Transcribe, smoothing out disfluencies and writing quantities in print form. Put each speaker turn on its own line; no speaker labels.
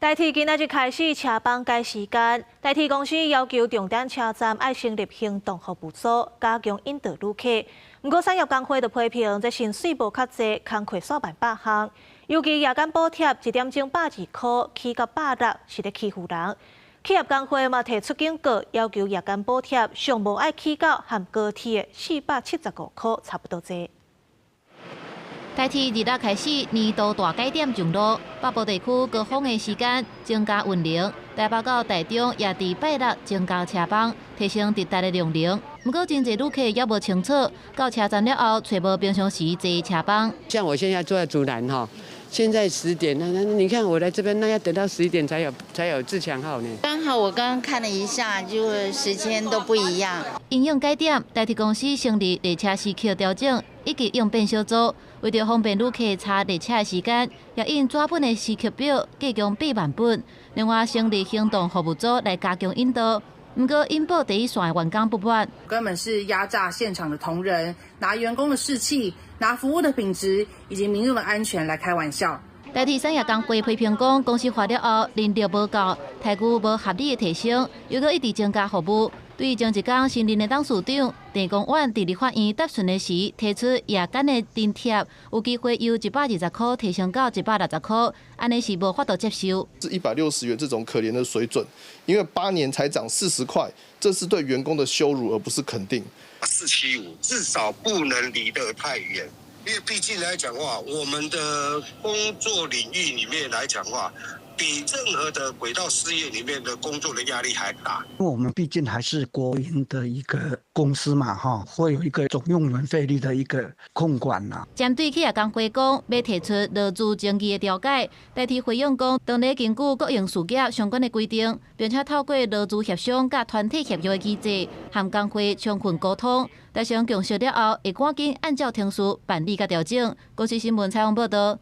台鐵今仔日開始車班改時間，台鐵公司要求重點車站愛成立行動服務組，加強引導旅客。毋過產業工會就批評，這薪水無較濟，工課煞萬百項。尤其夜間補貼一點鐘120塊，起到160，是咧欺負人。企業工會嘛提出警告，要求夜間補貼上無愛起到和高鐵的475塊差不多濟。
台鐵二六開始年度大改點上路，北部地區高峰的時間增加運能，台北到台中也佇拜六增加車班，提升直達的量能。毋過真濟旅客猶無清楚，到車站了後，揣無平常時坐車班。
像我現在住在竹南哈，現在10點，那你看我來這邊，那要等到11點才有自強號呢。
剛好我剛剛看了一下，就時間都不一樣。
因應改點，台鐵公司成立列車時刻調整以及應變小組，為著方便旅客查列車的時間，也印紙本的時刻表，加強8萬本。另外，成立行動服務組來加強引導。毋過，引爆第一線的員工不滿，
根本是壓榨現場的同仁，拿員工的士氣、拿服務的品質以及民眾的安全來開玩笑。
台鐵產業工會批評講，公司化了後，人力無夠，待遇無合理的提升，又閣一直增加服務。對前一工新任的董事長鄭光遠佇立法院答詢的時，提出夜間的津貼有機會由120塊提升到160塊，按呢是無法度接受。
是160元這種可憐的水準，因為8年才漲40塊，這是對員工的羞辱，而不是肯定。
475至少不能離得太遠，因為畢竟來講話，我們的工作領域裡面來講話，比任何的軌道事業裡面的工作的壓力還大。
因為我們畢竟還是國營的一個公司嘛，哈，會有一個總用人費率的一個控管啦。
針對企業工會講，欲提出勞資爭議的調解，台鐵回應講，當咧根據國營事業相關的規定，並且透過勞資協商佮團體協約的機制，和工會充分溝通，達成共識了後，會趕緊按照程序辦理佮調整。公視新聞採訪報道。